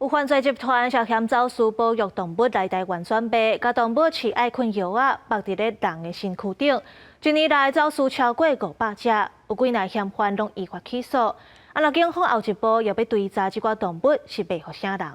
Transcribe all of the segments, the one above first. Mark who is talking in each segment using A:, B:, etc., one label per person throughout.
A: 有犯罪集團涉嫌走私保育動物來台灣轉賣，共動物飼愛困藥仔，縛佇咧人的身軀頂。一年來走私超過500隻，有幾若嫌犯攏依法起訴。啊，若警方後一步欲追查這寡動物是賣予啥人？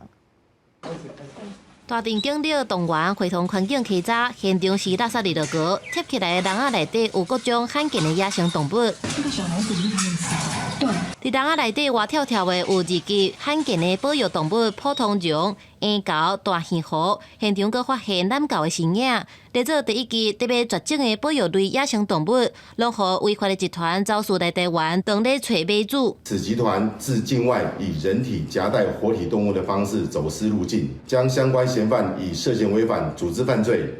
B: 大陣警力動員會同環境稽查，現場是垃圾日落閣，貼起來的籠仔內底有各種罕見的野生動物。
C: 這個小老鼠就是他們死的。對。
B: 佇籠仔內底活跳跳的有二級罕見的保育動物普通熊、黑猴、大耳狐，現場閣發現懶猴的身影。列做第一級特別絕種的保育類野生動物，攏予違法的集團走私來台灣，當咧揣買主。
D: 此集團自境外以人體夾帶活體動物的方式走私入境，將相關嫌犯以涉嫌違反組織犯罪、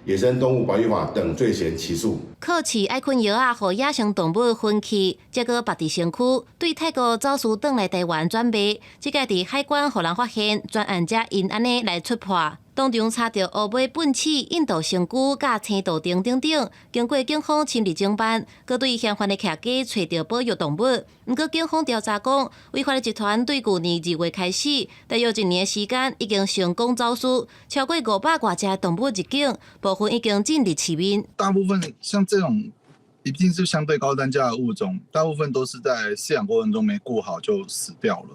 D: 野生動物保育法等罪嫌起訴。
B: 靠飼愛睏藥仔，予野生動物昏去，才閣縛佇身軀，對泰國走私轉來台灣轉賣。這擺佇海關予人發現，專案才因按呢來出破。當場查著烏尾糞鼠、印度星龜、佮青豆丁等等。經過警方親自偵辦，閣對嫌犯的徛家揣著保育動物。毋過警方調查講，違法的集團對舊年2月開始，大約一年時間，已經成功走私超過500外隻動物入境，部分已經進入市面。
E: 大部分像這種一定是相對高單價的物種，大部分都是在飼養過程中沒顧好就死掉了。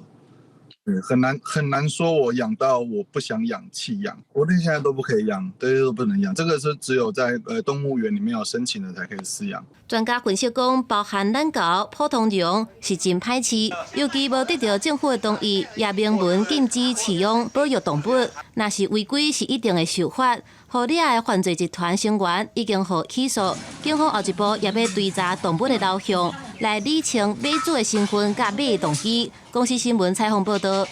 E: 對，很難很難說，我養到我不想養棄養，國內現在都不可以養，對，都不能養。這個是只有在動物園裡面有申請的才可以飼養。
B: 專家分析講，包含懶猴、普通熊是真歹飼，尤其無得著政府的同意，也明文禁止飼養保育動物，若是違規是一定會受罰。予掠的犯罪集團成員已經予起訴，警方後一步也欲追查動物的流向，來理清買主的身份佮買的動機。公視新聞採訪報導。